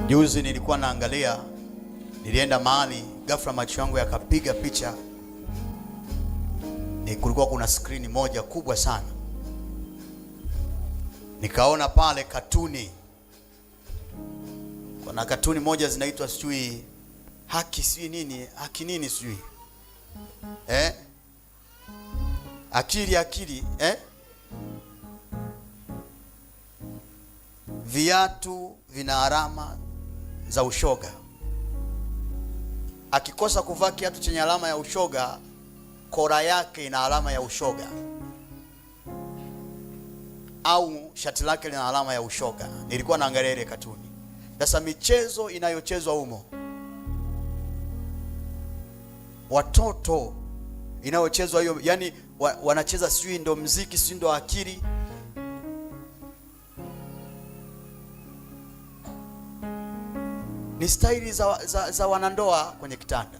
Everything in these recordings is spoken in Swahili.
Juzi nilikuwa naangalia, nilienda mahali, ghafla macho yangu yakapiga picha. Ni kulikuwa kuna skrini moja kubwa sana, nikaona pale katuni. Kuna katuni moja zinaitwa sijui haki sijui nini, haki nini sijui, eh? Akili akili, eh? Viatu vina alama za ushoga. Akikosa kuvaa kiatu chenye alama ya ushoga, kora yake ina alama ya ushoga, au shati lake lina alama ya ushoga. Nilikuwa naangalia ile katuni. Sasa michezo inayochezwa humo, watoto inayochezwa hiyo, yani wanacheza sijui ndo mziki sijui ndo akili. Ni staili za wanandoa kwenye kitanda.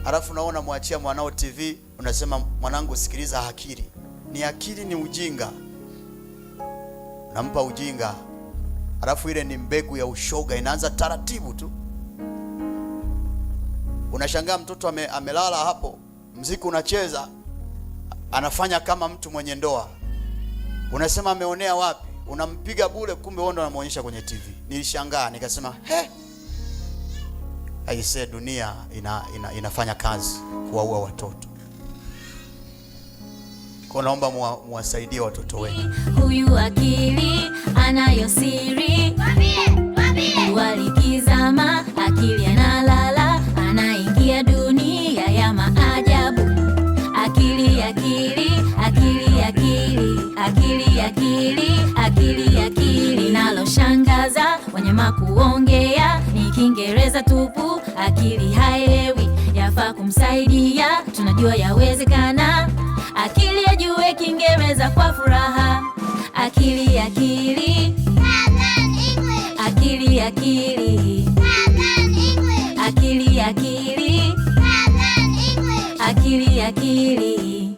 Halafu naona mwachia mwanao TV, unasema mwanangu sikiliza akili. Ni akili ni ujinga. Nampa ujinga. Halafu ile ni mbegu ya ushoga, inaanza taratibu tu. Unashangaa mtoto amelala hapo, mziki unacheza, anafanya kama mtu mwenye ndoa. Unasema ameonea wapi? Unampiga bure, kumbe wewe ndo unamuonyesha kwenye TV. Nilishangaa nikasema, he, aisee, dunia inafanya kazi kuwaua watoto. Kwa naomba muwasaidie watoto wenu. Huyu akili anayo siri, walikizama akili analala, anaingia dunia ya maajabu. Akili akili akili akili akili akili akili akili, naloshangaza wanyama kuongea ni Kiingereza tupu, akili haelewi, yafaa kumsaidia, tunajua yawezekana. Akili ajue Kiingereza kwa furaha. Akili akili akili akili akili akili akili akili.